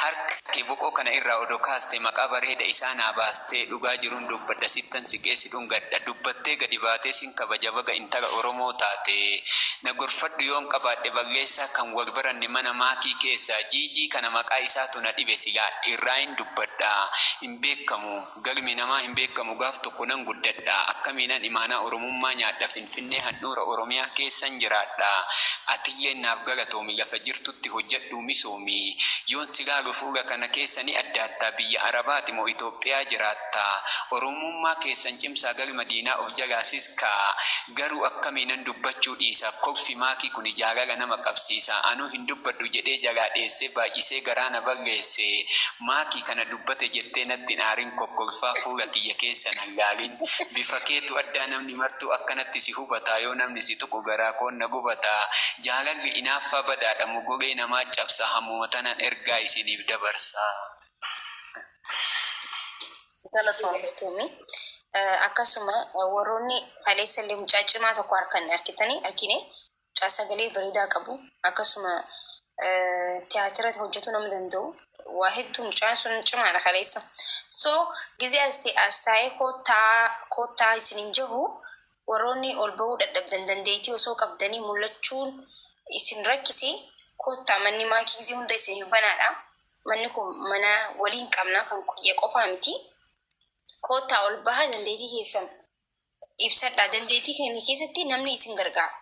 Harka kee boqoo kana irraa odoo kaaste maqaa bareeda isaa naa baastee dhugaa jiruun dubbadha sittan siqee si dhungadha dubbattee gadi baatee sin kabaja baga intala Oromoo taate. Na gorfadhu yoon qabaadhe balleessaa kan wal baranne mana maakii keessa GG kana maqaa isaatu na dhibe silaa irraayin dubbadha hin beekamu galmi namaa hin beekamu gaaf tokko nan guddadha akkamiinan imaanaa Oromummaa nyaadha Finfinnee handhuura Oromiyaa keessan jiraadha atilleen naaf galatoomi lafa jirtutti hojjadhuu misoomi yoon si laalu fuula kana keessa ni addaatta biyya Arabaati moo Itoophiyaa jiraatta Oromummaa keessan cimsaa galma diinaa of jalaa siskaa garuu akkamiinan dubbachuu dhiisa kolfi maakii kuni jaalala nama qabsiisa anuu hin dubbadhu jedhee jalaa dheessee baay'isee garaa na balleesse maakii kana dubbate jettee natti hin aarin kokkolfaa fuula kiyya keessa nan laalin bifa keetu addaa namni martuu akkanatti si hubataa yoo namni si tuqu garaa koon na gubataa jaalalli inaaffaa badaadha mogolee namaa cabsa hammuma tanan ergaa isiniif dabarsa. Galatoomi. Galatoomi. Akkasuma warroonni kaleessa illee mucaa cimaa tokko harkan argitanii argine mucaa sagalee bareedaa qabu akkasuma tiyaatira hojjetuu nama danda'u waa hedduu mucaan sun cimaadha kaleessa. So gizee as ta'e as taa'ee koottaa koottaa isiniin jiru warroonni ol ba'uu dadhabdan dandeettii osoo qabdanii mul'achuun isin rakkise koottaa manni maakii gizee hunda isiniif banaadha. Manni kun mana waliin qabna kan kiyya qofaa miti. Koottaa ol bahaa dandeettii keessan ibsadhaa. Dandeettii keenya keessatti namni isin gargaara.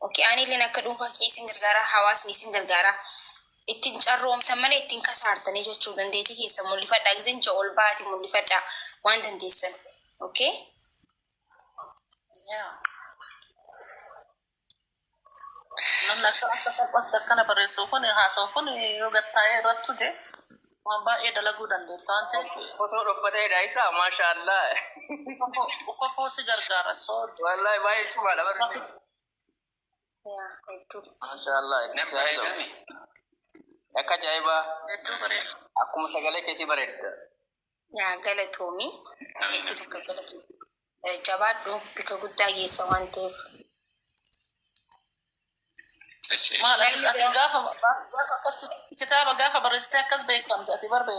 Okay, ani illeen akka dhuunfaa kee isin gargaara, hawaasni isin gargaara. Ittiin carroomtan malee ittiin kasaartanii jechuu dandeettii keessan mul'ifadhaa. Gizeen ija ol bahaati mul'ifadhaa waan dandeessan. Okay? Yaa. Namni akka akka salphaatti akkana barreessu kun haasa'u kun yoo gattaa'ee irratti huje waan baay'ee dalaguu dandeetta waan ta'eef Fotoo dhoffateedha isa maashaallah. ufafoo si gargaara. So Wallahi baay'ee cimaadha barri. Yaa, hedduu. Maashaallah itti Nan si haa bareedame. Akka ajaa'ibaa hedduu bareeda. akkuma sagalee keetii bareedda. Yaa galatoomi. Hedduu tokko galatoomi. Jabaadhu bika guddaa geessa waan ta'eef. Maal ati Namni ati biraa gaafa gaafa akkas kitaaba gaafa barreessitee akkas beekamte ati barbe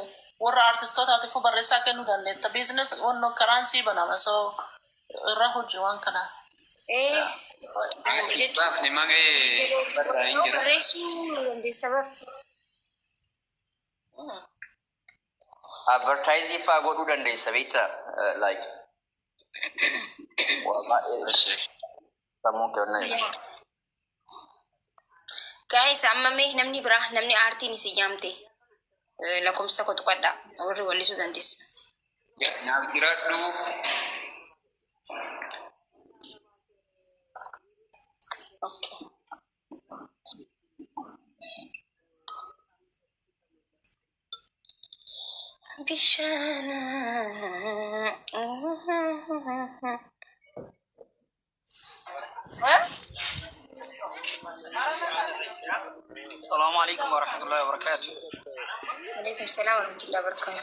warra artistootaatiifuu barreessaa kennuu dandeetta. Business wanno karaan sii banama so irra hojii waan kanaa. ee jechuun Baafne malee barraa hin yoo jira. barreessuu dandeessa bara. Advertise faa godhuu dandeessa beektaa like waa baay'ee Ishee. sammuun kennaa jira. Guys, amma mee namni biraa namni aartiin isin yaamte lakkoofsa koo tuqadhaa warri wallisuu dandeessa. Naaf jiraadhu. Okay. Bishaan. Salaamu alaikum warahmatullahi wabarakatuh. Alaikum salaam warahmatullahi wabarakatuh.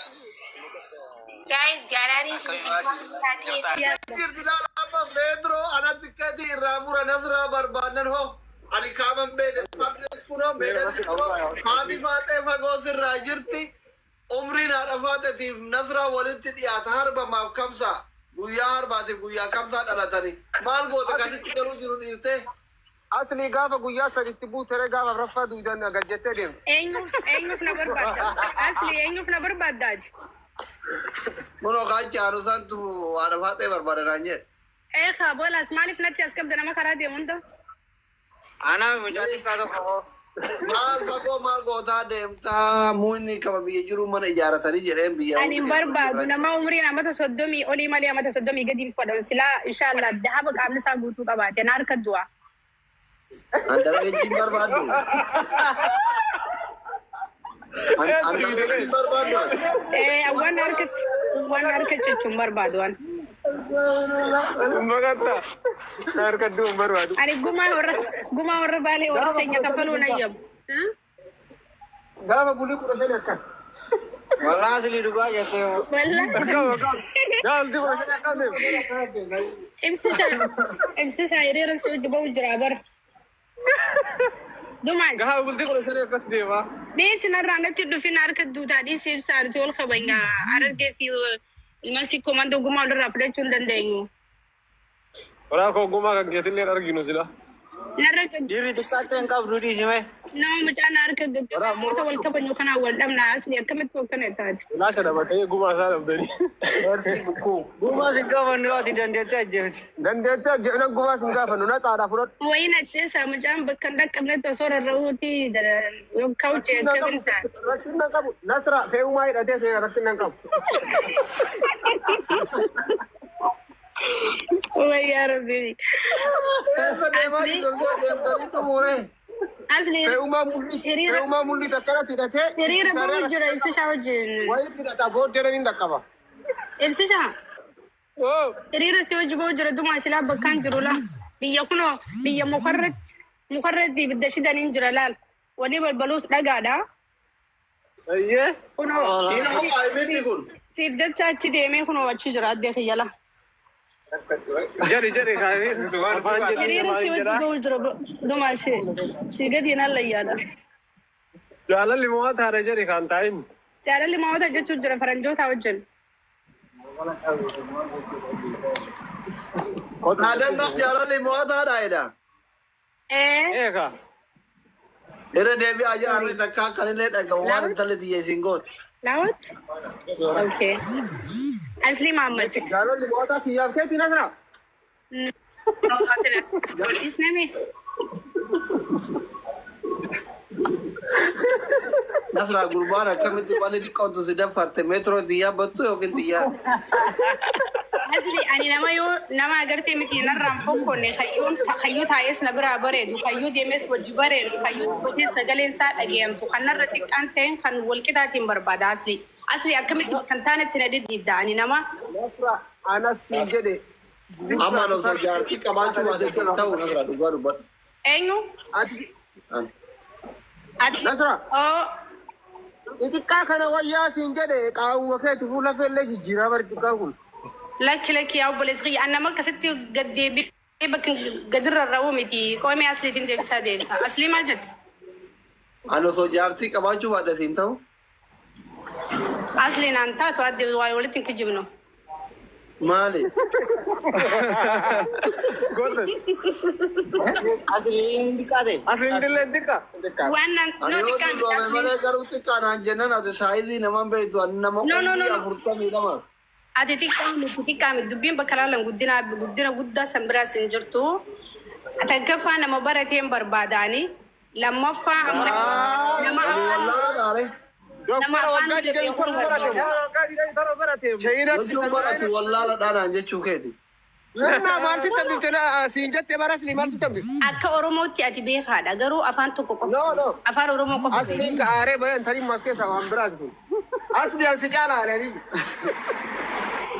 Guys, gaalaariin kun Akkami waan taatee jirta? Jirti laala amma Pedro anatti gadi irraa mura nasraa barbaannan hoo ani kaaman beede fadhes kunoo meedhas kunoo haati faaxee fagoo sirraa jirti umriin haadha faaxeetiif nasraa walitti dhiyaata harba maaf kamsaa guyyaa harbaatiif guyyaa kamsaa dhalatanii maal goota kasitti galuu jiru dhiirtee Asli gaafa guyyaa saditti buutere gaafa afraffaa duudan gad jettee deemte. Eenyuuf eenyuuf na barbaadda? Asli eenyuuf na barbaaddaati? Kunoo kaachi aanu santu haadha faaxee barbaadanaan jedhe. Eekaa boolaas maaliif natti as qabda nama karaa deemu hunda? Anaa mucaa xiqqaa tokko hoo. Maal fagoo maal gootaa deemtaa muunni qaba biyya jiru mana ijaaratanii jedheen biyya. Ani hin barbaadu nama umriin amata 30 olii malee amata 30 gadi hin fudhan silaa inshaallah dahaba qaamni isaa guutuu qabaate na harka du'a. Andara ejjiin barbaaddu. Andara ejjiin barbaaddu. Ee waan harka waan harka jechuun barbaadu waan. Maqatta. Harka du'u hin barbaadu. Ani gumaa warra baalee warra keenya kafaluu na ayyamu. Gaafa bulii 15 akkan. Wallah asli dhugaa jettee. Wallah. Gaafa bulii 15 akkam deemu. Ibsisha ibsisha hiriiran si hojii bahu jira bara. Dumaan. Gahaa bultii 15 akkas deema. Dhiisi narraa natti dhufin harka duutaa dhiisi ibsaa nuti wal kabajna argee fi ilma sikkoo mandoo gumaa walirraa fudhachuu hin dandeenyu. Waraa koo gumaa kan keetillee arginu sila. Narra Dhiirri xiqqaattee hin qabdu dhiisime. nama mucaan harka gaggeessitoota wal kabajnu kanaan wal dhabna asli akkamitti akkana taate. Laasha dhabatee gumaa isaa dhabdanii. Gumaa si gaafannu yoo ati dandeettee ajjeefte. Dandeettee ajjeefnan gumaa sin gaafannu na xaadhaa fudhadhu. Wayin ajjeesaa mucaan bakka hin dhaqqabnetti osoo rarra'uuti kawuce akkamin taate. Rakkinna qabu. Nasra fe'umaa hidhatee seera rakkinna hin qabu. Wayyaa rabbi. Eessa deemaa jirtu deemtanii xumure. Asli Fe'umaa mul'i fe'umaa mul'i takkanatti hidhatee. hiriira bahuu jira ibsishaa wajjin. Wayitti hidhata booddee namni hin dhaqqaba. Ibsishaa. Hiriira si hojii bahuu jira dumaa shilaa bakkaan jiru laa. Biyya kunoo biyya mukarratti mukarratti ibidda shidaniin jira laal. Wani balbaluus dhagaadha. Ayyee. Kunoo Hin ho'aa ibiddi kun. siif jecha achi deemee kunoo achi jira addee kiyya laa. Jari jari kaanii afaan jedhanii Hiriira si afaan hojii jedhaa. bahuu jira dumaa ishee. Si gadi hin hallayyaadha. Jaalalli mo'ataadha jedhi kan taa'in. Jaalalli mo'ata jechuun jira faranjoota wajjin. Dhaadannoo jaalalli mo'ataadha jedha. Ee. Eega. Irra deebi'aa jira harri takka akkanillee dhagahu waan intalli xiyya isin goote. Laawat? Okay. Asli Muhammad. Jaalalli mo'ataa kiyyaaf keetii Nasra. Isnami. Nasraa gurbaan akkamitti wanni xiqqoontu si daffarte meetiroo xiyyaa battu yookiin xiyyaa. Asli ani nama yoo nama agartee miti narraan fokkonne kayyuun kayyuu taa'es na biraa bareedu kayyuu deemes wajji bareedu kayyuu dubbatee sagaleen isaa dhageeyamtu kan narra xiqqaan ta'een kan wal qixaatiin barbaada asli. Asli akkamitti kan taanetti na diddiidda ani nama Nasra anas siin jedhe. Amma osoo jaartii qabaachuu baate ta'u Nasraa dhugaa dubbadhu. eenyu? Ati Ati. Nasra. Oo. Xixiqqaa kana wayyaa siin jedhe qaawwa keeti fuula feellee jijjiiraa bari xiqqaa kun. Lakki lakki yaa obboleessi kiyya ani nama akkasitti gad deebi'ee bakka gadirra ra'uu miti qoomee asliitiin deebisaa deebisa. Aslii maal jette? Ani osoo jaartii qabaachuu baadhe siin ta'u. Asli naan taatu adde waa walitti hin kijibnu. Maali? Gootan. Asliin xiqqaate. Asliin dillee xiqqa. Waan naan Ani noo yoo xiqqaan dulloome asliin. malee garuu xiqqaa naan jennan ati saayizii namaan beektu ani nama No, no, no, umrii no. 42. Ati xiqqaa miti xiqqaa miti dubbiin bakka laalan guddina guddina guddaa san biraas hin jirtu. Takkaffaa nama barateen barbaadaani. Lammaffaa amma nama Ani afaan wallaala dhaare. nama Doktora afaan waggaa 27 barbaada. barate. Chaayinaatti Jechuun baratu wallaala dhaanaan jechuu keeti. Nannaa maal sitti hambifte siin jettee bara aslii maal sitti hambifte? Akka Oromootti ati beekaadha garuu afaan tokko qofa No, no. afaan Oromoo qofa beeka. Asliin ka aaree bayan tarii maas keessaa waan biraati kun. Asli an si caala aaree.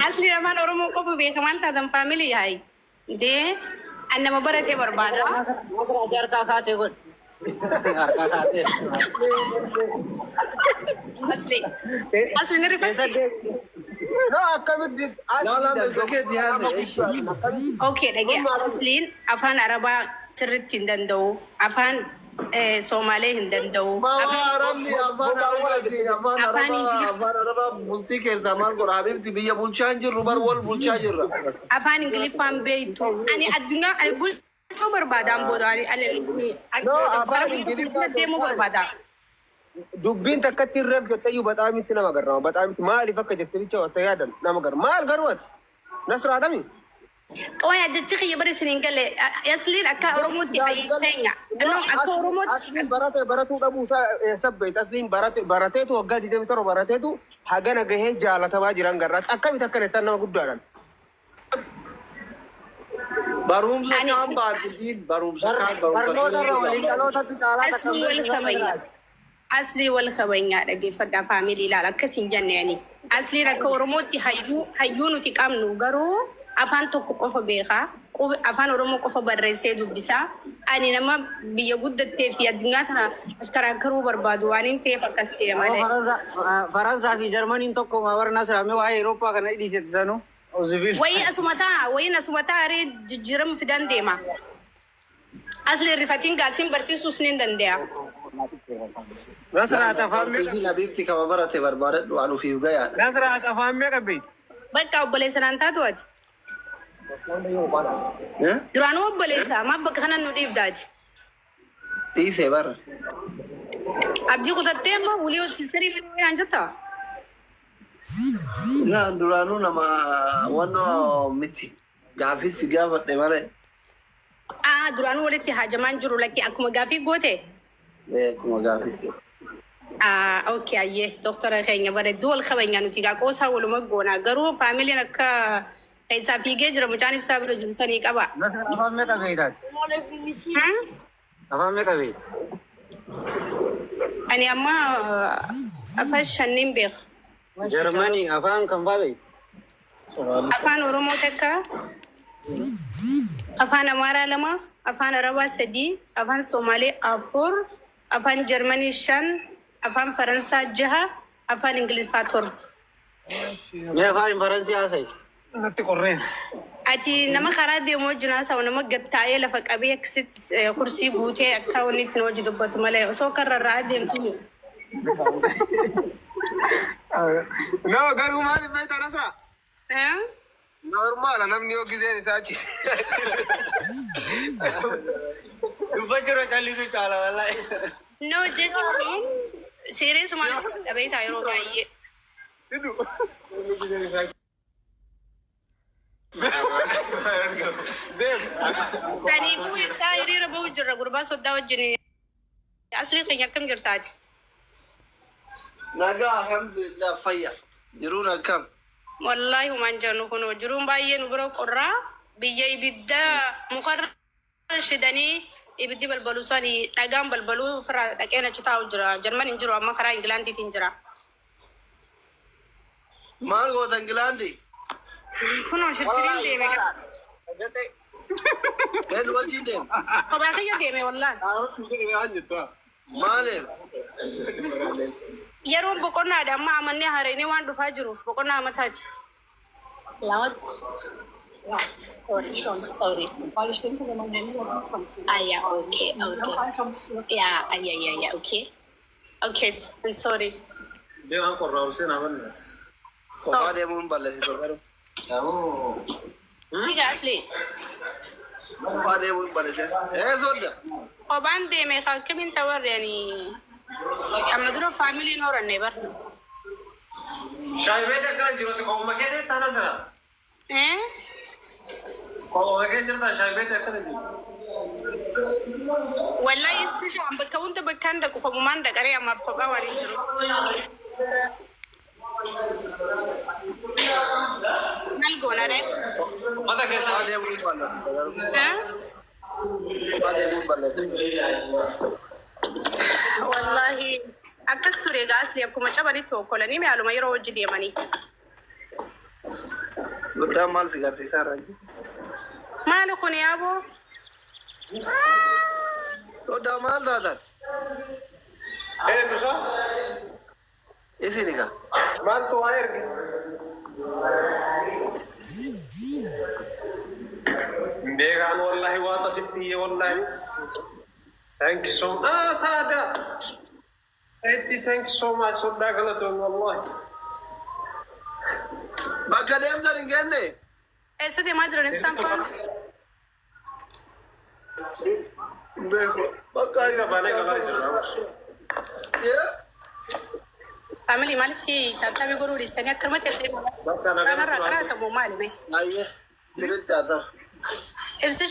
Asli afaan Oromoo qofa beeka maal taatan faamilii yaayi. Dee an nama baratee barbaada. Nasra si harkaa kaatee godhi. Harkaa kaatee. Asli asli ni Keessa rifatti. deebi. No akkamitti Laalaan asli mirga keetti yaadne eshi. Okay dhagee asliin afaan Arabaa sirriitti hin danda'u. Afaan Somaalee hin danda'u. Maa Afaan arabni afaan arabaatiin afaan Afaan arabaa Ingiliffaa. afaan arabaa bultii keessaa maal godha habibti biyya bulchaa hin jirru bar wal bulchaa jirra. Afaan Ingiliffaan beektu. Ani addunyaa ani bulchuu barbaadaan booda ani ani No, afaan Ingiliffaa deemuu barbaada. Dubbiin takkatti irra jettee baxaamitti nama garraama. Baxaamitti maaliif akka jettee bicha wanta yaadan nama garra. Maal garuu ati? Nasraadhami? Qoya jechi kiyya bari isiniin galle asliin akka Oromootti keenya. No akka Oromootti Asliin barate baratuu dhabuu isaa eessa beekta? Asliin barate barateetu waggaa 27 barateetu hagana gahee jaalatamaa jiran garraatti. Akkamitti akkana jettan nama guddaadhaan? Barumsa Ani- kaan baadhiin barumsa kaan barumsa Barnoota irra waliin dhalootatti caalaa takka Aslii wal kabanya. Aslii wal kabanya dhaggeeffadhaa faamilii ilaala akkas hin jenne ani. Asliin akka Oromootti hayyuu hayyuu nuti qabnu garuu afaan tokko qofa beekaa. Afaan Oromoo qofa barreessee dubbisaa. Ani nama biyya guddattee fi addunyaa tana ashkaraakkaruu barbaadu waan hin ta'eef akkas ta'e malee. Faransaa fi Jarmaniin tokko warra Nasraa mee waa'ee Awurooppaa kana dhiisetti sanuu. Wayii asuma ta'a wayiin asuma ta'a ree jijjiirama fidan deema. Asli rifatiin gaasiin barsiisuus ni danda'a. Nasraat afaan meeqa? Barsiisiin Habiibti kama barate barbaadadhu an ufiif gayaadha. Nasraat afaan meeqa beekti? Bakka obboleessa naan taatu ati. Eh? Duraanuu obboleessa maaf bakka kanan nu dhiibdaati. Dhiisee bara. Abdii kutattee immoo wulii sisterii fi naan jettaa? Laa duraanuu nama wannoo miti. Gaafii si gaafadhe malee. Aa, duraanuu walitti haajamaan jiru lakki akkuma gaafii goote. Eh, akkuma gaafiitti. Ah, okay, ayyee doktora keenya bareedduu wal kabajnaa nuti gaa qoosaa waluma goonaa garuu faamiliin akka keessaa fiigee jira mucaan ibsaa bira jiru sanii qaba. Nasra afaan meeqa beektaati? Hmm? Afaan meeqa beekta? Ani amma afaan shaniin beeka. Jarmanii afaan kam fa'aa beekta? Afaan Oromoo takka, afaan Amaaraa lama, afaan Arabaa sadii, afaan Somaalee afur, afaan Jarmanii shan, afaan Faransaa jaha, afaan Ingiliffaa 7. Mee afaan Faransii haasa'i. Natti qorreen. Ati nama karaa deemu wajjin haasa'u nama gattaa'ee lafa qabee akkasitti kursii guutee akka wanni ittiin hojii dubbatu malee osoo karra irraa deemtu. Nama garuu maaliif beektaa Nasraa? Eh? Normaala namni yoo gizeen isaa achi. Dubbachuu irra callisuu caala wallaahi. No, jechuun serious maal dhabeetaa yeroo baay'ee. Didu. Deem. Saniifuu ibsaa hiriira bahu jirra gurbaa soddaa wajjin. Asli keenya akkam jirtaati? Nagaa alhamdulillah fayya. Jiruun akkam? Wallaahi humaan jennu kunoo jiruun baay'ee nu bira qorraa biyya ibidda mukarra shidanii ibiddi balbaluu sanii dhagaan balbaluu ofirraa dhaqeen achi taa'u jira. Jarman hin jiru amma karaa Ingilaandiitiin jira. Maal goota Ingilaandi? Kunoo shirshiriin deeme. Eenyu wajjin deema? Kophaa kiyya deeme wallaahi. Maaliif? Yeroon boqonnaadha amma amannee haareenii waan dhufaa jiruuf boqonnaa amataati. Sorry. Ah, ja, okay. Ja, ah, ja, ja, ja, okay. Okay, I'm sorry. Deemaan qorraa Hussein Amannaat. Kophaa deemuun balleessite garuu. Diga asli. Kophaa deemuun balleessite. Ee sodda. Kophaan deeme akkamiin tabarre ani amma dura faamiliin horanne bar. Shaayii beektaa akkana jiru qo'uma kee deettaa Nasra? Eh? Qo'uma kee jirta shaayii beektaa akkana jiru. Wallahi ibsi shaan bakka hunda bakkaan dhaqu kophumaan dhaqaree ammaaf kophaa waan hin jiru. Maal goona ree? Uffata keessa Kophaa deemuun balleessite garuu. Eh? Kophaa deemuun balleessite. Wallahi akkas ture egaa asli akkuma cabanitti okkolanii maaluma yeroo hojii deemanii. Guddaan maal si garsiisaa raajii? Maali kun yaaboo? Soddaa maal taatan? Eenyu Isin egaa. Maaltu waa erge? Beekaan wallahi waan asitti iyye wallahi. Thank you so much. Ah, Saada. Etti thank you so much. Soddaa galatoon wallahi. Bakka deemtan hin kenne. Eessa deemaa jiran ibsaan faana? Beeku. Bakka Isa baanee gabaa jira. Yeah. Faamilii maaliif taaptaabii godhuu dhiistanii akkanuma teessee Bakka nagaa kanarraa qaraatamu maali mee? Ayyee. Sirriitti haa ta'u. Ibsi.